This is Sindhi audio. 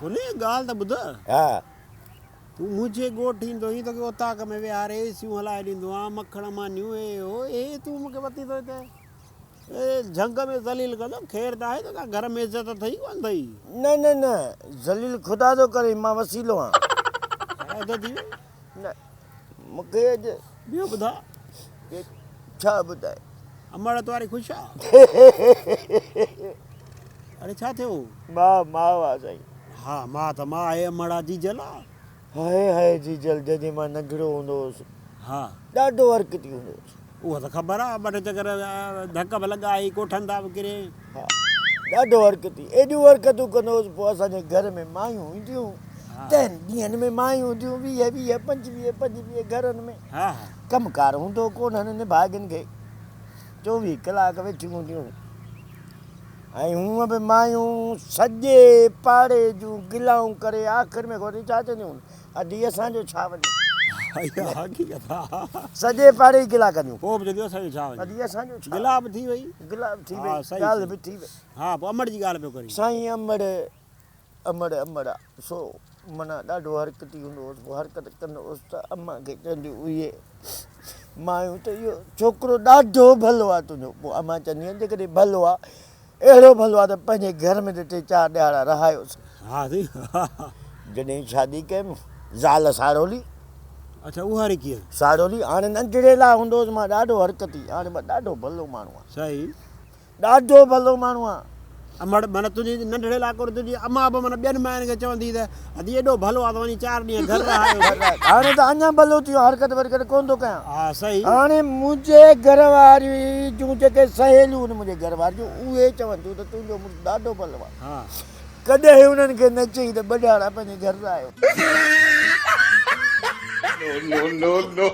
کلي ڳالهه ته ٻڌ. ها. تون منهنجي ڳوٺ ايندو هئين توکي اوطاق ۾ ويهاري اي سيون هلائي ڏيندو هان، مکڻ مانيون اي هو اي تون مون کي وتين ٿو هتي جهنگ ۾ ذليل ڪندو خير ته آهي توکان گهر ۾ عزت اٿئي ڪونه اٿئي. نه نه نه ذليل خدا ٿو ڪري مان وسيلو هان. حد ٿي وئي. نه مون کي اڄ. ٻيو ٻڌاء. ڇا ٻڌائي. امڙ تواري خوش آ. اڙي ڇا ٿيو. ماء ماء آ سائين. ها ماء ته ماء آهي امڙ آ جيجل آ. هاء هاء جيجل جڏهن مان ننڍڙو هوندو هوس. ها. ڏاڍو حرڪتي هوندو هوس. اها ته خبر آ ٻه ٽي چڪر ڌڪ به لڳا هئي ڪوٺن تان به ڪرين. ها ڏاڍو حرڪتي ايڏيون حرڪتون ڪندو هوس پوء اسان جي گهر ۾ مايون اينديون هيون تنهن ڏينهن ۾ مايون هونديون ويهه ويهه پنجويهه پنجويهه گهرن ۾ ڪم ڪار هوندو ڪونه هن نڀاڳين کي چوويهه ڪلاڪ ويٺيون هونديون هيون ۽ هونء به مايون سڄي پاڙي جون گلائون ڪري آخر ۾ وري ڇا چونديون هيون ادي اسان جو ڇا وڃي. سڄي پاڙي جي گلا ڪنديون. پوء به چونديون اسان جو ڇا وڃي. ادي اسان جو ڇا. گلا به ٿي وئي. گلا به ٿي وئي. ڳالهه به ٿي وئي. ها پوء امڙ جي ڳالهه پيو ڪرين. سائين امڙ امڙ امڙ آ سو معنيٰ ڏاڍو حرڪتي هوندو هوس پوء حرڪت ڪندو هوس ته امان کي چونديون اهي مايون ته اهو ڇوڪرو ڏاڍو ڀلو آ تنهنجو پوء امان چوندي هئي جيڪڏهن ڀلو آ اهڙو ڀلو آ ته پنهنجي گهر ۾ ته ٽي چار ڏهاڙا رهايوس. ها سائين ها. جڏهن شادي ڪيم زال ساڙولي. اڇا اها وري ڪيئن؟ ساڙولي هاڻي ننڍڙي لاء هوندو هوس مان ڏاڍو حرڪتي هاڻي مان ڏاڍو ڀلو ماڻهو آهيان. سائين. ڏاڍو ڀلو ماڻهو آهيان. امڙ معنيٰ تنهنجي ننڍڙي لاء ڪونه تنهنجي امان به معنيٰ ٻين ماين کي چوندي ته ادي ايڏو ڀلو آ ته وڃي چار ڏينهن گهر رهايوس. هاڻي ته اڃا ڀلو ٿي ويو حرڪت ورڪت ڪونه ٿو ڪيان. ها صحيح. هاڻي منهنجي گهر واري جون جيڪي سهيليون آهن منهنجي گهر واري جون اهي چون ٿيون ته تنهنجو مڙس ڏاڍو ڀلو آ. ها. ڪڏهن انهن کي نه چئي ته ٻه ڏهاڙا پنهنجي گهر رهايو. No no no.